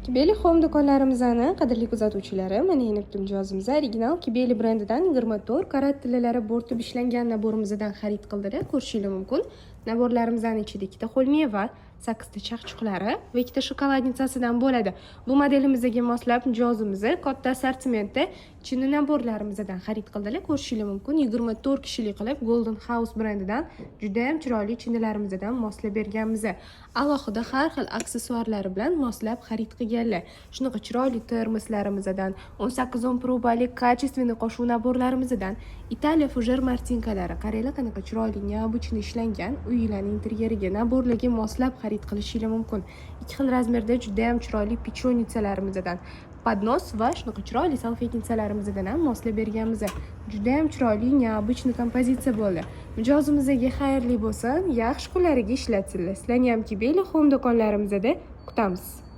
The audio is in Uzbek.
Kibeli Home do'konlarimizni qadrli kuzatuvchilari, mana endi bitta mijozimiz original Kibeli brendidan 24 karat tillalari bo'rtib ishlangan набор imizdan xarid qildilar. Ko'rishingiz mumkin. Набор larimizning ichida ikkita ho'l meva, sakkizta chaqchiqlari va ikkita шоколадница sidan bo'ladi. Bu modelimizga moslab mijozimiz katta assortimentda chini набор larimizdan xarid qildilar. Ko'rishingiz mumkin. 24 kishilik qilib Golden House brendidan juda ham chiroyli chinilarimizdan moslab berganmiz. Alohida har xil aksessuarlari bilan moslab xarid qilganlar. Shunaqa chiroyli termoslarimizdan, 18 o'n проба li качественный qoshiq набор larimizdan, Italiya фужер martinkalari, qaranglar, qanaqa chiroyli, необычный ishlangan, uylarning interyeriga, набор larga moslab xarid qilishingiz mumkin. Ikki xil razmerda juda ham chiroyli печеница larimizdan, поднос va shunaqa chiroyli салфетница larimizdan ham moslab berganmiz. Juda ham chiroyli, необычный kompozitsiya bo'ldi. Mijozimizga xayrli bo'lsin, yaxshi kunlariga ishlatsinlar. Sizlarni ham Kibeli Home do'konlarimizda kutamiz.